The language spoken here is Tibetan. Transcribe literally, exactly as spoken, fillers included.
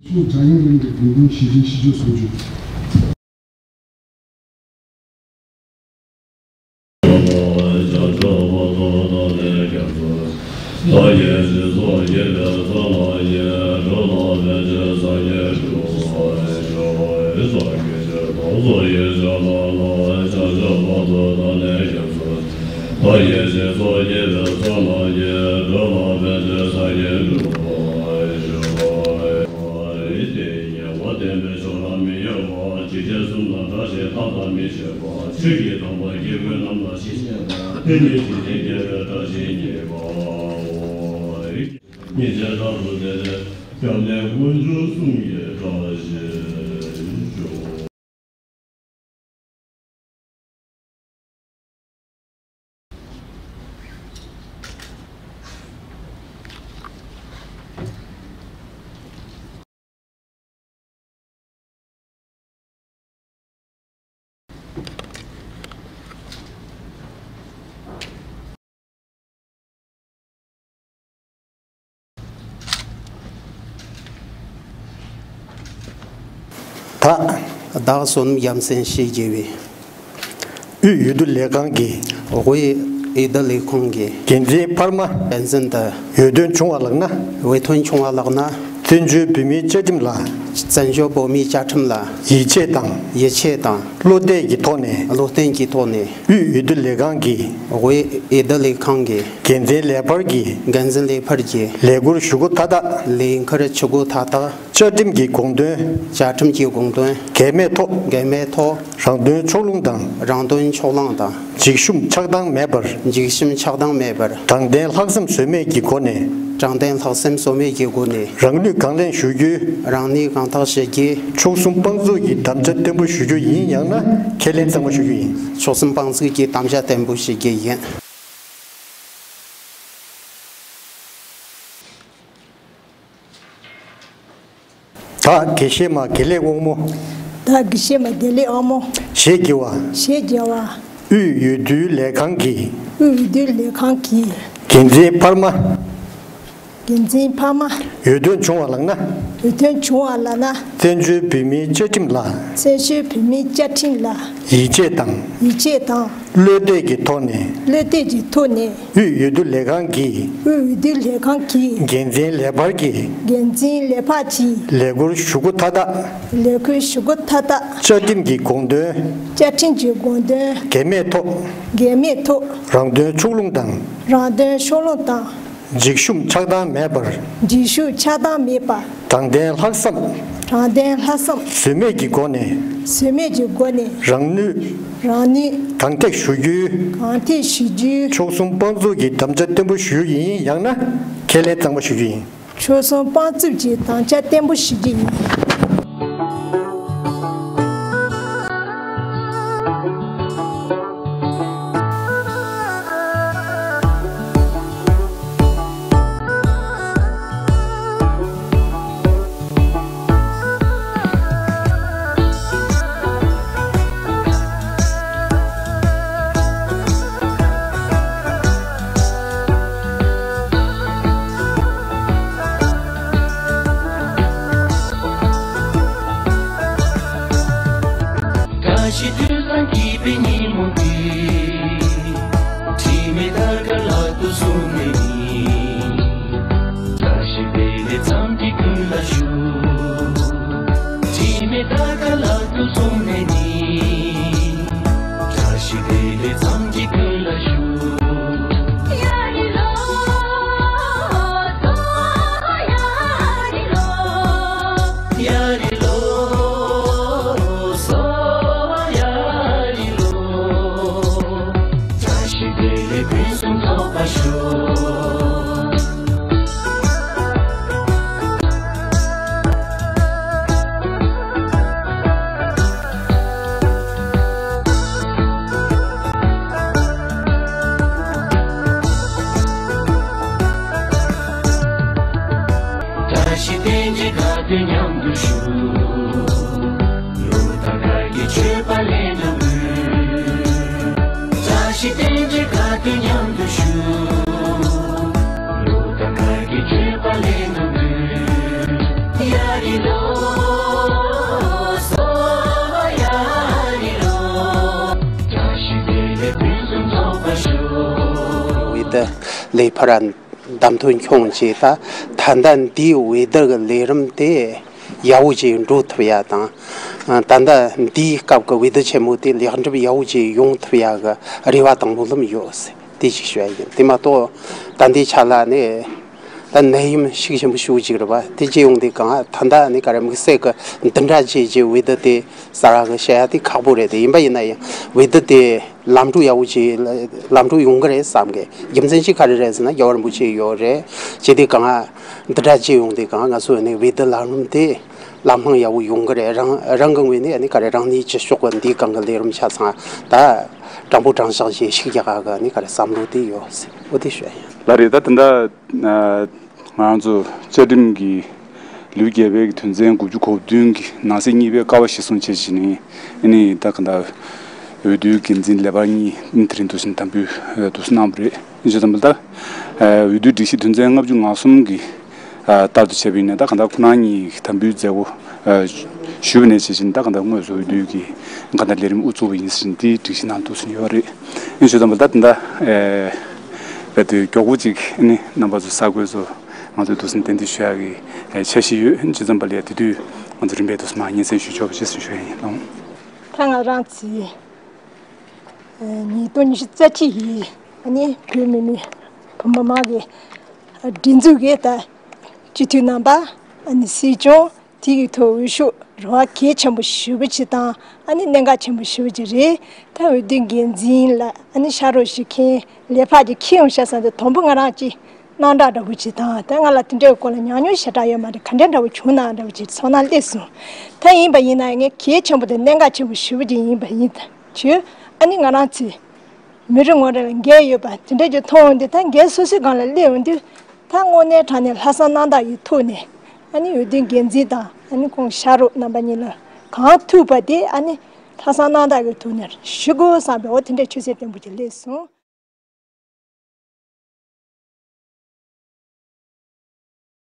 ཚོགས་འཇམ་དབྱངས་གླིང་གི་དགོན་དཔོན་ཞེ་ཆེན་ཞི་བྱེད་ཟུང་འཇུག་ད། བདག་བསོད་ནམས་རྒྱལ་མཚན་ཞེས་བགྱི་བའི། དབུས་འོས་བསྡུ་ལས་ཁང་གི། དབུས་འོས་བསྡུ་ལས་ཁང་གི། འགན་འཛིན་འཕར་མ། འགན་འཛིན་དུ། འོས་ཐོན་བྱུང་བ་ལགས་ན། འོས་ཐོན་བྱུང་བ་ལགས་ན། བཙན་བྱོལ་བོད་མིའི་བཅའ་ཁྲིམས་ལ། བཙན་བྱོལ་བོད་མིའི་བཅའ་ཁྲིམས་ལ། ཡིད་ཆེས་དང་། ཡིད་ཆེས་དང་། བློ་གཏད་ཀྱི་ཐོག་ནས། བློ་གཏད་ཀྱི་ཐོག་ནས། དབུས་འོས་བསྡུ་ལས་ཁང་གི། དབུས་འོས་བསྡུ་ལས་ཁང་གི། འགན་འཛིན་ལས་འཕར་གྱི། འགན་འཛིན་ལས་འཕར་གྱི། ལས་འཁུར་ཞུ་སྒོ་མཐའ་དག་ལས་འཁུར་ཞུ་སྒོ་མཐའ་དག་བཅའ་ཁྲིམས་ཀྱི་དགོངས་དོན། བཅའ་ཁྲིམས་ཀྱི་དགོངས་དོན། འགལ་མེད་ཐོག་འགལ་མེད་ཐོག་རང་དོན་ཕྱོགས་ལྷུང་དང་། རང་དོན་ཕྱོགས་ལྷུང་དང་། འཇིགས་ཞུམ་ཆགས་སྡང་མེད་པར། འཇིགས་ཞུམ་ཆགས་སྡང་མེད་པར། དྲང་བདེན་ལྷག་བསམ་ཟོལ་མེད་ཀྱི་སྒོ་ནས། དྲང་བདེན་ལྷག་བསམ་ཟོལ་མེད་ཀྱི་སྒོ་ནས། རང་ནུས་གང་ལེགས་ཞུ་རྒྱུའི། རང་ནུས་གང་ཐག་ཞུ་རྒྱུའི། མཆོག་གསུམ་དཔང་བཙུགས་ཀྱི་དམ་བཅའ་བརྟན་པོ་ཞུ་རྒྱུ་ཡིན། ཡང་ན་ཁས་ལེན་གཙང་མ་ཞུ་རྒྱུ་ཡིན། མཆོག་གསུམ་དཔང་བཙུགས་ཀྱི་དམ་བཅའ་བརྟན་པོ་ཞུ་རྒྱུ་ཡིན། བདག་དགེ་བཤེས་མ་དགེ་ལེགས་དབང་མོ། བདག་དགེ་བཤེས་མ་དགེ་ལེགས་དབང་མོ། ཞེས་བགྱི་བ། ཞེས་བགྱི་བ། དབུས་འོས་བསྡུའི་ལས་ཁང་གི། དབུས་འོས་བསྡུའི་ལས་ཁང་གི། འགན་འཛིན་འཕར་མ། འགན་འཛིན་འཕར་མ། འོས་ཐོན་བྱུང་བ་ལགས་ན། འོས་ཐོན་བྱུང་བ་ལགས་ན། བཙན་བྱོལ་བོད་མིའི་བཅའ་ཁྲིམས་ལ། བཙན་བྱོལ་བོད་མིའི་བཅའ་ཁྲིམས་ལ། ཡིད་ཆེས་དང་། ཡིད་ཆེས་དང་། བློ་གཏད་ཀྱི་ཐོག་ནས། བློ་གཏད་ཀྱི་ཐོག་ནས། དབུས་འོས་བསྡུ་ལས་ཁང་གི། དབུས་འོས་བསྡུ་ལས་ཁང་གི། འགན་འཛིན་ལས་འཕར་གྱི། འགན་འཛིན་ལས་འཕར་གྱི། ལས་འཁུར་ཞུ་སྒོ་མཐའ་དག་ལས་འཁུར་ཞུ་སྒོ་མཐའ་དག་བཅའ་ཁྲིམས་ཀྱི་དགོངས་དོན། བཅའ་ཁྲིམས་ཀྱི་དགོངས་དོན། འགལ་མེད་ཐོག་འགལ་མེད་ཐོག་རང་དོན་ཕྱོགས་ལྷུང་དང་། རང་དོན་ཕྱོགས་ལྷུང་དང་། འཇིགས་ཞུམ་ཆགས་སྡང་མེད་པར། འཇིགས་ཞུམ་ཆགས་སྡང་མེད་པར། དྲང་བདེན་ལྷག་བསམ། དྲང་བདེན་ལྷག་བསམ། ཟོལ་མེད་ཀྱི་སྒོ་ནས། ཟོལ་མེད་ཀྱི་སྒོ་ནས། རང་ནུས། རང་ནུས། གང་ཐེག་ཞུ་རྒྱུའི། གང་ཐེག་ཞུ་རྒྱུའི། མཆོག་གསུམ་དཔང་བཙུགས་ཀྱི་དམ་བཅའ་བརྟན་པོ་ཞུ་རྒྱུ་ཡིན། ཡང་ན་ཁས་ལེན་གཙང་མ་ཞུ་རྒྱུ་ཡིན། མཆོག་གསུམ་དཔང་བཙུགས་ཀྱི་དམ་བཅའ་བརྟན་པོ་ཞུ་རྒྱུ་ཡིན། བཀྲ་ཤིས་དུས་བཟང་སྐྱིད་པའི་ཉིན་མོ་འདི། དྲི་མེད་དར་དཀར་ལག་ཏུ་བཟུང་ནས་ནི། བཀྲ་ཤིས་བདེ་ལེགས་འཚམས་འདྲི་ཀུན་ལ་ཞུ། དྲི་མེད་དར་དཀར་ལག་ཏུ་བཟུང་ནས་ནི། བཀྲ་ཤིས་བདེ་ལེགས་འཚམས་འདྲི་ཀུན་ལ་ཞུ། བཀྲ་ཤིས་རྟེན་གྱི་དགའ་སྟོན་མཉམ་དུ་ཞུ། ལོ་དང་བར་གྱི་མཆོད་པ་ལེན་དུ་འབུལ། བཀྲ་ཤིས་རྟེན་གྱི་དགའ་སྟོན་མཉམ་དུ་ཞུ། ལོ་དང་བར་གྱི་མཆོད་པ་ལེན་དུ་འབུལ། ཡ་རི་ལོ། ལས་ཕར་བདམས་ཐོན་ཁྱོང་བྱས། ད་ད་ལྟ་འདིའི་འོས་བསྡུ་གི་ལས་རིམ་དེ་ཡག་པོ་ཅིག་འགྲོ་ཐུབ་ཡ་དང་། ད་ལྟ་འདིའི་སྐབས་ཀྱི་འོས་བསྡུ་ཆེན་མོ་དེ་ལེགས་འགྲུབ་ཡག་པོ་ཅིག་ཡོང་ཐུབ་ཡ་གི་རེ་བ་དང་སྨོན་ལམ་ཡོད་ཟེར། དེ་ཅིག་ཞུ་ཡ་ཡིན། དེ་མ་གཏོགས་ད་ལྟའི་ཆ་ལ་ནི་ད་ནད་ཡམས་ཤུགས་ཆེན་པོ་ཤུགས་ཅིག་རེད་པ། དེ་ཅི་ཡོང་དེ་གང་ད་ལྟ་ནི་ག་རེ་དམིགས་བསལ་གྱི་འདི་འདྲ་ཅིག་ཅིག་འོས་བསྡུ་དེ་གསར་བ་གི་བཤད་ཡ་དེ་ཁག་པོ་རེད། དེ་ཡིན་པ་ཡིན་ན་ཡང་འོས་བསྡུ་དེ་ལམ་འགྲོ་ཡག་པོ་ཅིག་ལམ་འགྲོ་ཡོང་གི་རེད་བསམ་གི། རྒྱུ་མཚན་ཅིག་ག་རེ་རེད་ཟེར་ན། རྒྱལ་བ་རིན་པོ་ཆེ་ཡོད་རེད། ཅི་དེ་གང་འདི་འདྲ་ཅིག་ཡོང་དེ་གང་ང་ཚོ་ནི་འོས་བསྡུ་ལམ་རིམ་དེ་ལམ་ལྷོང་ཡག་པོ་ཡོང་གི་རེད། རང་རང་གི་ངོས་ནས་ནི་ག་རེ་རང་ཉིད་སྤྱི་ཤོག་གི་འདི་གང་གི་ལས་རིམ་ཆ་ཚང་ད་དྲང་པོ་དྲང་བཞག་ཅིག་ཤིག་རྒྱག་ག་གི་ནི་ག་རེ་བསམ་བློ་དེ་ཡོད་ཟེར། འོ་དེ་ཞུ་ཡ་ཡིན། ལགས་རེད། ད་དེ་འདྲ། ང་རང་ཚོ་བཅའ་ཁྲིམས་ཀྱི་ལེའུ་བརྒྱད་པའི་གི་དོན་ཚན་དགུ་བཅུ་གོ་བདུན་གྱི་ནང་གསེས་གཉིས་པའི་ཀ་བ་གཞིར་བཟུང་བྱས་བྱས་ནས། ཨ་ནི་ད་ག་འདྲ་འོས་བསྡུའི་འགན་འཛིན་ལས་འཕར་གཉིས་ཨ་ནི་དེ་རིང་འདུག་སེ་དམ་འབུལ་འདུག་སེ་གནང་བ་རེད། ཡིན་ཙམ་པ་ལ་ད་འོས་བསྡུའི་སྒྲིག་གཞི་དོན་ཚན་ལྔ་བཅུ་ང་གསུམ་གྱི་ལྟར་དུ་བྱས་པ་ཡིན་ན། ད་ག་འདྲ་ཁོ་རང་གཉིས་ཀྱི་དམ་འབུལ་མཛད་སྒོ་ཞུས་པ་ནས་བྱས་བྱས་ནས། ད་ག་འདྲ་དངོས་སུ་འོས་བསྡུའི་གི་ག་འདྲ་ལས་རིམ་དབུ་བཙུགས་པ་ཡིན་ཟེར་ནས་དེའི་སྒྲིག་གཞི་ནང་འདུག་སེ་ཡོད་རེད། ཡིན་ཙམ་པ་ལ་ད་དེ་འདྲ་རྦད་དེ་མགྱོགས་པོ་ཅིག་ཨ་ནི་རྣམ་པ་ཚོ་གསར་འགོད་ཚོ་ང་ཚོས་འདུག་སེ་གཏན་འདྲི་ཞུ་ཡག་གི་འཆར་གཞི་ཡོད། ཡིན་ཙམ་པ་ལ་དེ་དུས་ང་ཚོ་རིམ་པས་འདུག་སེ་མར་སྙན་སེང་ཞུ་ཆོག་པ་ཞུ་ཞུ་ཡ་ཡིན། ལགས། ད་ང་རང་ཚོའི་ཉིས་སྟོང་ཉི་ཤུ་རྩ་གཅིག་ཡི་ཨ་ནི་བོད་མི་མང་བུ་མི་མང་གི་སྒྲིག་འཛུགས་ཀྱི་ད་སྤྱི་འཐུས་རྣམ་པ། ཨ་ནི་སྲིད་སྐྱོང་དེ་གི་ཐོག་འོས་ཤོག་རེ་བ་གལ་ཆེན་པོ་ཞེ་པོ་ཅིག་དང་། ཨ་ནི་གནད་འགག་ཆེན་པོ་ཞེ་པོ་ཅིག་རེད། ད་འོས་བསྡུའི་འགན་འཛིན་ལ་ཨ་ནི་ཕྱག་རོགས་ཞུ་མཁན་ལས་འཕར་གྱི་ཁྱེད་ཡོང་ཤག་བསམ་སྟེ། དང་པོ་ང་རང་ཅིག་སྣང་གྲགས་འདྲ་པོ་ཅིག་དང་། ད་ང་ལ་དེ་འདྲའི་སྐོར་ལ་ཉམས་མྱོང་ཞེ་དྲག་ཡོད་མ་རེད། ག་འདྲ་འདྲ་པོ་བྱུང་ན་འདྲ་པོ་ཅིག་ཚོར་སྣང་སླེབས་སོང་། ད་ཡིན་པ་ཡིན་ན་ངས་གལ་ཆེན་པོ་དང་གནད་འགག་ཆེན་པོ་ཞེ་པོ་ཅིག་ཡིན་པ་ཡིན་ད་ཆོས། ཨ་ནི་ང་རང་ཚོའི་མི་རེ་ངོ་རེ་ལ་འགན་ཡོད་པ་དེ་འདྲ་ཅིག་མཐོང་འོང་དུས། ད་འགན་སོ་སོའི་སྒང་ལ་སླེབས་འོང་དུས། ད་དངོས་གནས་དྲང་གནས་ལྷག་བསམ་རྣམ་དག་གི་ཐོག་ནས་ཨ་ནི་འོས་བསྡུའི་འགན་འཛིན་དང་ཨ་ནི་ཁོང་ཕྱག་རོགས་རྣམ་པ་གཉིས་ལ་གང་ཐུབ་པ་དེ་ཨ་ནི་ལྷག་བསམ་རྣམ་དག་གི་ཐོག་ནས་ཞུ་དགོས་བསམ་པའི་འོ་དེ་འདྲའི་ཆོད་སེམས་བརྟན་པོ་ཅིག་སླེབས་སོང་།